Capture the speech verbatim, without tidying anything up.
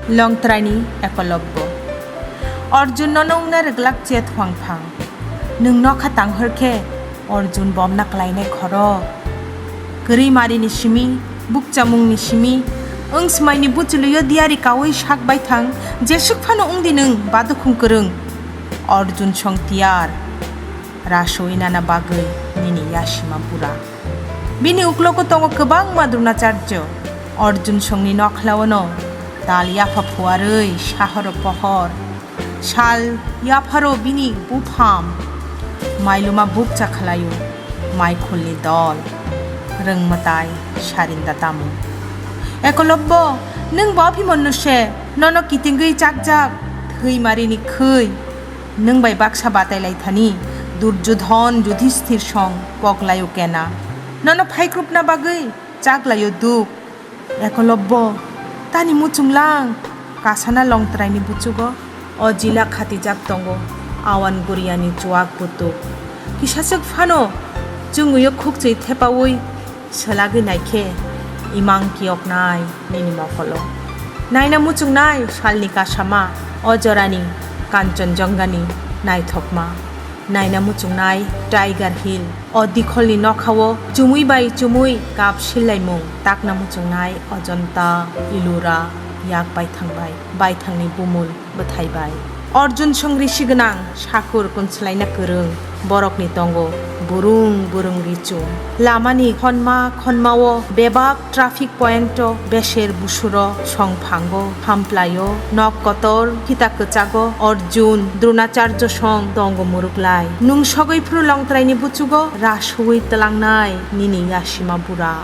Longtraini Ekolobbo. Arjun nono wngna rwglak chet hwang phang. Nwng nokha tanghor khe Arjun bomna klainai khorok. Kwrwi marini simi, bukchamungni simi, wng smaini buchulio diari kaui sak baithang, jeswk phano wngdi nwng badukhung kwrwng. Arjun song tiyar, rasoi nana bagwi nini yasima bura. Bini uklogo tongo kwbangma Dronacharjo. Arjun songni nokhlao'-no tal yapha phuarwi sahoro pohor. Sal yapharo bini bupham. Mailuma bukcha khlaio, maikhulni dol. Rwngmwtai sarinda tamo. Ekolobbo, nwng bo aphimon no se, nono kitingwi chakjak, thwimarini khwi. Nwng bai baksa batai lai thani, Duryodhon Yudhishthir song pok laio kena. Nono phaikrupna bagwi chak laio duk. Ekolobbo, tani muchung lang, kasana Longtraini buchugo, o jila khatijak tongo, Awan Guriani chuak butuk. Kisaswk phano chwngwi o khukchwi thepaui swlagwi naikhe, imang kiyoknai nini mokolo. Naina muchungnai salni kasama, o jorani Kanchanjongani naithokma. Naina muchungnai Tiger Hill, o dikholni nokhao chumui bai chumui kap sillaimung, takna muchungnai Ajanta, Ellora, yak baithang bai, baithangni bumul bwthai bai. Arjun song risi gwnang, sakur kunslaina kwrwng, borokni tongo burung burung richung. Lamani khonma khonmao bebak traffic point o beser busuro song phango, hamplaio, nok kotor, khita kwchago, Arjun, Dronacharjo song tongo muruklai. Nwng sogwi phuru Longtraini buchugo rasui tlangnai nini yasima bura.